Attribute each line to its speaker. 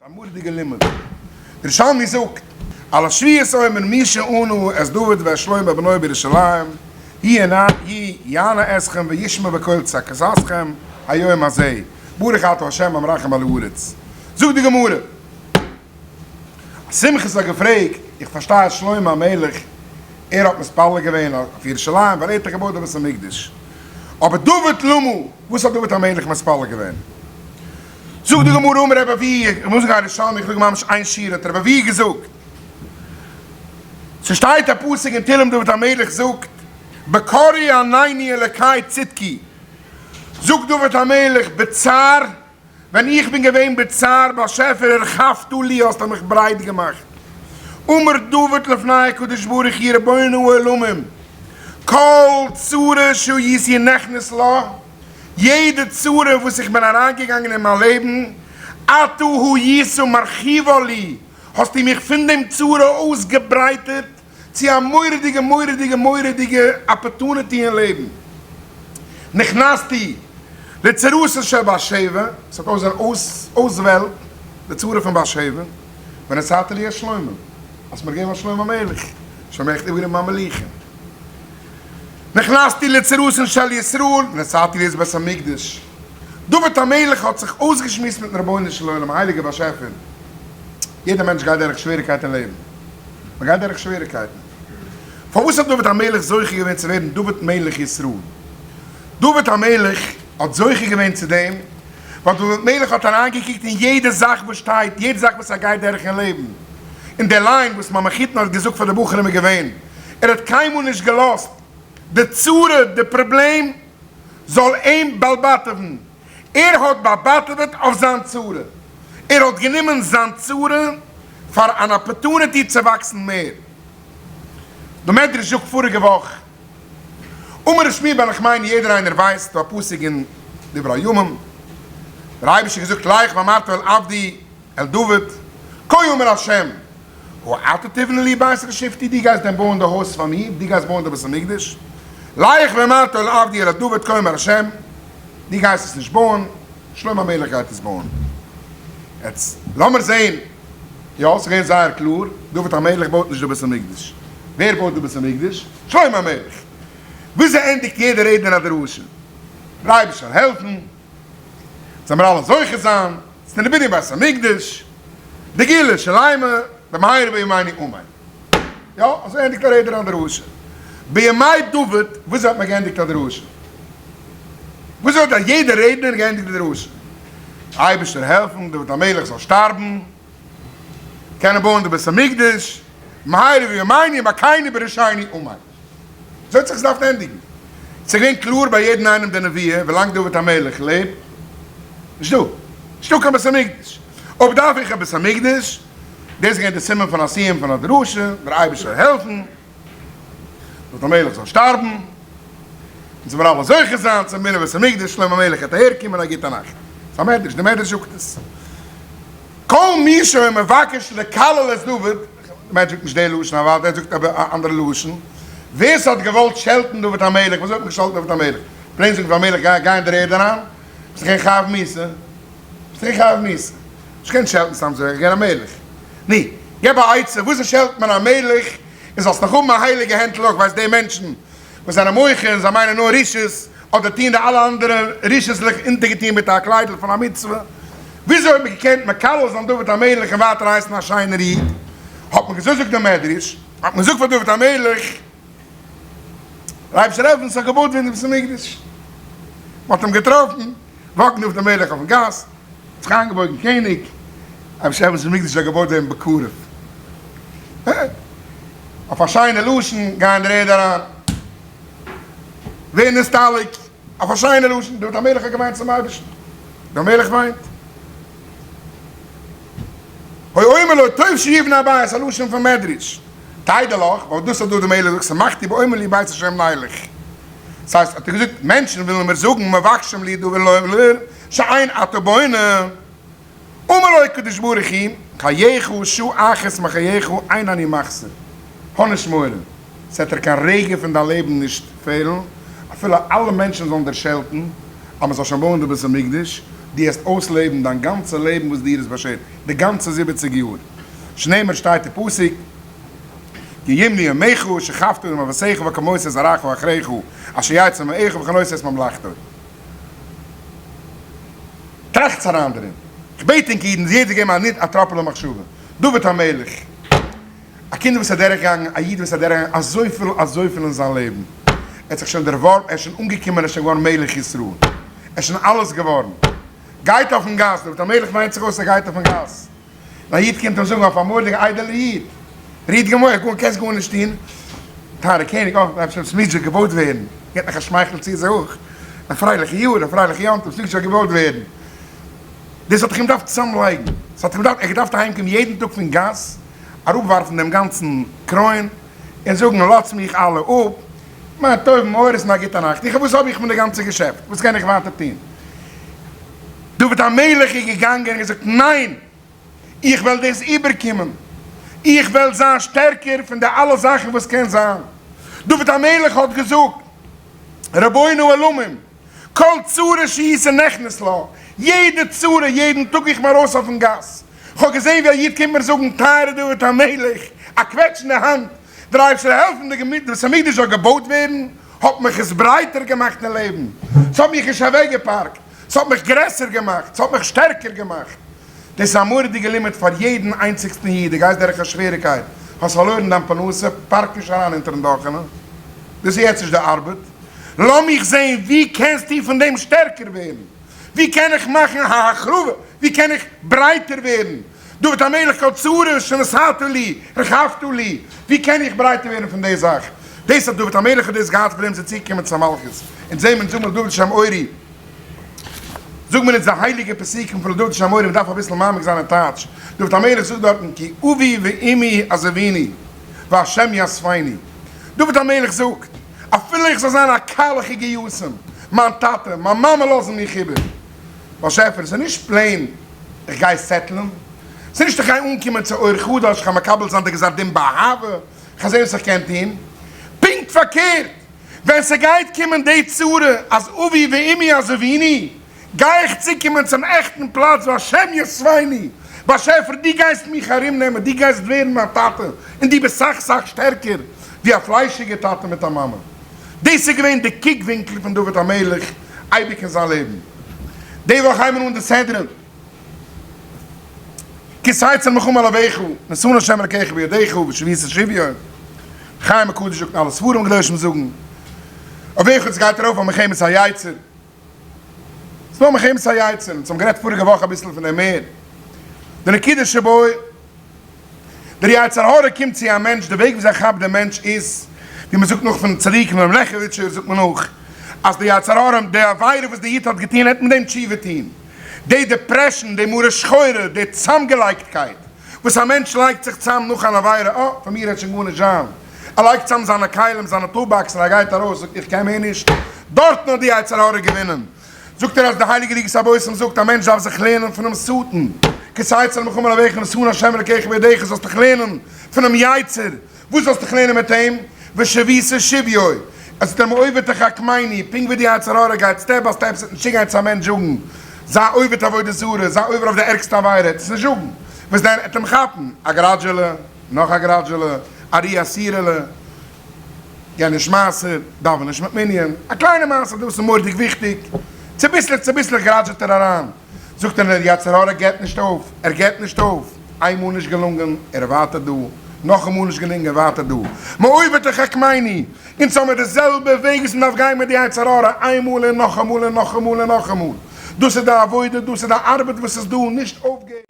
Speaker 1: א מורא'דיגע לימוד. ירושלמי זאגט, על השביעית אומר מי שענה את דוד ואת שלמה בנו בירושלים, הוא יענה אתכם וישמע בקול צעקתכם היום הזה, ברוך אתה ה' המרחם על הארץ. זאגט די גמרא, סומכוס האט געפרעגט, איך פארשטיי אז שלמה המלך ער האט מתפלל געווען אויף ירושלים ווייל ער האט דאך געבויט די בית המקדש, אבער דוד למה, וואס האט דוד המלך מתפלל געווען? זאגט די גמרא אמר רבי אבהו, איך מוז גיין ירושלמי, איך זאג ממש איין שורה, האט רבי אבהו געזאגט, ס'שטייט א פסוק אין תהלים דוד המלך זאגט, בקוראי ענני אלקי צדקי, זאגט דוד המלך בצר ווען איך בין געווען בצר באשעפער הרחבת לי האסטו מיך ברייט געמאכט. אמר דוד לפני הקדוש ברוך הוא רבון העולמים כל צרה שהייתי נכנס לה, יעדע צרה וואס איך בין אריינגעגאנגען אין מיין לעבן, אתה היית מרחיבה לי, האסטו מיך פון דעם צרה אויסגעברייטערט, צו א מורא'דיגע מורא'דיגע מורא'דיגע opportunity אין לעבן. נכנסתי לצרתה של בת שבע, עס האט אויסזען אויסוועלט די צרה פון בת שבע, ונתת לי את שלמה, האסט מיר געגעבן א שלמה המלך, שלמה המלך האט איבערגענומען מיין מלוכה. נכנסתי לצרתן של ישראל, ונתת לי את בית המקדש. דוד המלך האט זיך אויסגעשמועסט מיטן רבונו של עולם, הייליגער באשעפער, יעדער מענטש גייט דורך שוועריקייט אין לעבן, מען גייט דורך שוועריקייטן. פארוואס האט דוד המלך זוכה געווען צו ווערן דוד מלך ישראל? דוד המלך האט זוכה געווען צו דעם ווייל דוד המלך האט אריינגעקוקט אין יעדע זאך וואס שטייט, יעדע זאך וואס ער גייט דורך אין לעבן. און די line וואס מיין מחותן האט געזאגט פאר די בחורים איז געווען, ער האט קיינמאל נישט געלאזט די צרה, די פראבלעם, זאל אים באלבאטעוון. ער האט באבאטעוועט אויף זיין צרה. ער האט גענומען זיין צרה פאר אן opportunity צו וואקסן מער. די מדרש זאגט פאריגע וואך, אמר שמואל בן נחמני, יעדער איינער ווייסט דא א פסוק אין דברי הימים, דער אייבערשטער האט געזאגט לך ואמרת אל עבדי אל דוד, כה אמר השם, האתה תבנה לי בית לשבתי, דו גייסט דען בויען די הויז פאר מיר, דו גייסט בויען די בית המקדש? לך ואמרת אל עבדי אל דוד כה אמר השם, דו גייסט עס נישט בויען, שלמה המלך גייט עס בויען. יעצט לאמיר זעהן, יא ס'איז געווען זייער קלאר, דוד המלך בויט נישט די בית המקדש. ווער בויט די בית המקדש? שלמה המלך. וויאזוי ענדיגט יעדער רעדנער א דרשה? דער אייבערשטער זאל העלפן, זאל מיר אלע זוכה זיין צו די בנין בית המקדש, די גאולה שלימה, במהרה בימינו אמן. יא, אזוי ענדיגט א רעדנער א דרשה. בימי דוד, וויאזוי האט מען געענדיגט א דרשה? וויאזוי האט א יעדער רעדנער געענדיגט די דרשה? אייבערשטער העלפן דוד המלך זאל שטארבן, קענען בויען די בית המקדש, במהרה בימינו מלכינו בראשינו אמן. אזוי האט זיך עס געדארפט ענדיגן. ס'איז געווען קלאר ביי יעדן איינעם די נבואה, ווילאנג דוד המלך לעבט, נישט דא, נישטא קיין בית המקדש. אויב דארף איך א בית המקדש, דאס איז געווען די סימן פון א סיום פון א דרשה, דער אייבערשטער זאל העלפן, דוד המלך זאל שטארבן, אונז זאל מיר אלע זוכה זיין צום בנין בית המקדש, שלמה המלך וועט אהער קומען, א גוטע נאכט. ס'איז א מדרש, די מדרש זאגט עס. כל מי שהיה מבקש לקלל את דוד, די מדרש זאגט נישט די לשון אוודאי, ער זאגט אבער א אנדערע לשון, ווער ס'האט געוואלט שעלטן דוד המלך, וואס האט מען געשאלטן דוד המלך? plain זאגן פאר מלך גיי גיי אין דער ערד אריין, ביסט דאך אין חייב מיתה. ביסט דאך חייב מיתה. נישט קיין שעלטן סתם אזוי, איך געווען א מלך. נו, געב א עצה, וויאזוי שעלט מען א מלך און זאלסט נאך האבן א הייליגע הענטל אויך, ווייסט די מענטשן וואס זענען מוחה און זיי מיינען נאר רשעות, אדער טוען די אלע אנדערע רשעות'לעך אונטערגעטוען מיט א קליידל פון א מצוה. וויאזוי האט מען געקענט מקלל זיין דוד המלך און ווייטער הייסן א שיינער איד? האט מען געזאגט, זאגט דער מדרש, האט מען געזאגט פאר דוד המלך, דער אייבערשטער העלפן ס'זאל געבויט ווערן די בית המקדש. מען האט אים געטראפן וואקן דוד המלך אויפן גאס, האט זיך איינגעבויגן קעניג, אייבערשטער העלפן בית המקדש זאל געבויט ווערן בקרוב. אויף א שיינע לשון, גיי אין דער ערד אריין, ווער נסתלק, אויף א שיינע לשון, דוד המלך האט געוויינט צום אייבערשטן, דוד המלך וויינט. הוי אומר לו טוב שיבנה הבית, א לשון פון מדרש, תדע לך, ווייל דאס האט דוד המלך געזאגט, שמחתי באומר לי בית השם נלך. דאס הייסט, האט ער געזאגט, מענטשן ווילן מיר זאגן, מבקשים לי דוד לומר, שאין אתה בונה. אמר לו הקדוש ברוך הוא, חייך שעה אחת מחייך אין אני מחסיר, האב נישט מורא, ס'וועט דיר קיין רגע פון דיין לעבן נישט פעלן, אפילו אלע מענטשן זאלן דיר שעלטן אז מ'זאל שוין בויען די בית המקדש. דו העסט אויסלעבן דיין גאנצע לעבן וואס דיר איז באשערט, די גאנצע זיבעציג יאר. שנאמר שטייט אין פסוק, כי ימנו ימיך שכבת עם אבותיך וקמות את זרעך אחריך אשר יצא מאיך וכנות את ממלכתו. טראכטס אריין דערין. כ'בעט ענק אידן יעדער געבן א ניט א טראפעלע מחשבה. דוד המלך, א קינד וואס איז אדורכגעגאנגען, א איד וואס איז אדורכגעגאנגען אזויפיל אזויפיל אין זיין לעבן, ער האט זיך שוין דערווארבן, ער איז שוין אנגעקומען, ער איז שוין געווארן מלך ישראל, ער איז שוין אלעס געווארן. גייט אויפן גאס, דוד המלך וויינט זיך אויס ער גייט אויפן גאס. א איד קומט אים זאגן אויף א מורא'דיגע איידעלע איד, ר'האט געמוח, גאר קענסט גארנישט טון, טייערע קעניג, אה, דארף שוין סמידזשע געבויט ווערן, געט נאך א שמייכל צו זיי אויך, א פרייליכע יאר, א פרייליכע יום טוב, סמידזשע זאל געבויט ווערן. דאס האט זיך אים געדארפט צוזאמלייגן, ס'האט אים געדארפט, ער האט געדארפט אהיימקומען יעדן טאג פון גאס, אראפווארפן דעם גאנצן קרוין, און זאגן, לאזטס מיך אלע אפ, מיין טויבן אויער איז אין א גוטע נאכט, איך וואס האב איך פון די גאנצע געשעפט, וואס קען איך ווייטער טון? דוד המלך איז געגאנגען און געזאגט, ניין! איך וועל דאס איבערקומען! איך וועל זיין שטערקער פון די אלע זאכן וואס קען זיין! דוד המלך האט געזאגט, רבונו עולמים, כל צרה שהיא נכנס לה, יעדע צרה, יעדן טאג איך בין ארויס אויפן גאס, כ'האב געזען ווי א איד קומט מיר זאגן, טייערע דוד המלך, א קוועטש אין די האנט, דער אייבערשטער זאל העלפן די בית המקדש זאל געבויט ווערן, האט מיך עס ברייטער געמאכט אין לעבן, ס'האט מיך נישט אוועקגעפארקט, ס'האט מיך גרעסער געמאכט, ס'האט מיך שטערקער געמאכט. דאס איז א מורא'דיגע לימוד פאר יעדן איינציגסטן איד, דו גייסט דורך א שוועריקייט, האסט פארלוירן דיין פרנסה, פארק נישט אריין אונטערן דאכענע, דאס איז יעצט נישט די ארבעט, לאמיך זען ווי קענסטו פון דעם שטערקער ווערן, ווי קען איך מאכן א החרבה, ווי קען איך ברייטער ווערן, דוד המלך כל צרה שנתת לי רחבת לי, ווי קען איך ברייטער ווערן פון די זאך? דאס האט דוד המלך האט דאס געהאט פאר דעם איז ער צוגעקומען צו מלכות, אונז זעהן מיר זאג מיר דוד שם אורי, זאג מיר אונז די הייליגע פסוקים פון דוד שם אורי, מען דארף אביסל מעמיק זיין אין טייטש, דוד המלך זאגט דארטן כי אבי ואמי עזבוני וה' יאספני, דוד המלך זאגט אפילו איך זאל זיין א קיילעכיגע יתום, מיין טאטע, מיין מאמע לאזן מיך איבער, באשעפער, ס'איז נישט plain איך גיי settle ן, ס'איז נישט איך גיי אנקומען צו אור חדש, איך גיי מקבל זיין די גזר דין באהבה, איך גיי זען וואס איך קען טון. פונקט פארקערט, ווען ס'גייט קומען די צרה אז אבי ואמי עזבוני, גיי איך צוקומען צום עכטן פלאץ והשם יאספני, באשעפער דו גייסט מיך ארומנעמען, דו גייסט ווערן מיין טאטע, און דו ביסט סאך סאך שטערקער ווי א פליישיגע טאטע מיט א מאמע. דאס איז געווען די קוק ווינקל פון דוד המלך אייביג אין זיין לעבן. די וואך הייבן אן די סדרה כי תצא למלחמה על אויביך, נתון השם אלקיך בידיך ושבית שביו. חיים הקדוש זאגט און אלע ספרים הקדושים זאגן, אויביך עס גייט ארויף א מלחמת היצר. ס'איז נאר מלחמת היצר, אונז האבן גערעדט פאריגע וואך אביסל פון דעם מער. די נקודה שבו. דער יצר הרע קומט צו א מענטש, די וועג וויאזוי ער כאפט דעם מענטש איז, ווי מען זאגט נאך פון צדיקים רב לעכעוויטשער זאגט מען נאך, אז די יצר הרע, די עבירה וואס די איד האט געטון, ער האט מיט דעם תשובה טון. די depression, די מרה שחורה, די צאמגעלייגטקייט וואס א מענטש לייגט זיך צאם נאך אן עבירה, אה, פון מיר וועט שוין גארנישט זיין. ער לייגט צאם זיינע כלים, זיינע toolbox און ער גייט ארויס, זאגט איך קען מער נישט. דארטן האט די יצר הרע געווינען. זאגט ער אז די הייליגע ערוגת הבושם זאגט א מענטש דארף זיך לערנען פונעם שטן, כי תצא למלחמה על אויביך נתון השם אלקיך בידיך זאלסט דיך לערנען פונעם יצר, וואס זאלסט דיך לערנען מיט אים? ושבית שביו, עס איז דער מעובד תחכמני, פונקט ווי די יצר הרע גייט step by step, ס'וועט נישט צוגיין צו א מענטש זאגן זיי עובד עבודה זרה, זיי עובר אויף די ערגסטע עבירה, ער וועט עס נישט זאגן, וואס דען, ער וועט אים כאפן, א גראדזשעלע, נאך א גראדזשעלע, א ראיה אסורה'לע. גיי נישט מעשר, דאווען נישט מיט מנין, א קליינע מעשה דאס איז מורא'דיג וויכטיג, צוביסלעך צוביסלעך גראדזשעט ער אריין, זאגט ער דער יצר הרע געבט נישט אויף, ער געבט נישט אויף, איינמאל נישט געלונגען, ער איז ווייטער דא, נאכאמאל נישט געלונגען, ווייטער דא, מאויבי תחכמני, אונז האמיר די זעלבע וועג וואס מ'דארף גיין מיט די יצר הרע, איינמאל און נאכאמאל און נאכאמאל און נאכאמאל, דאס איז די עבודה, דאס איז די ארבעט וואס איז דא, נישט אויפגעבן.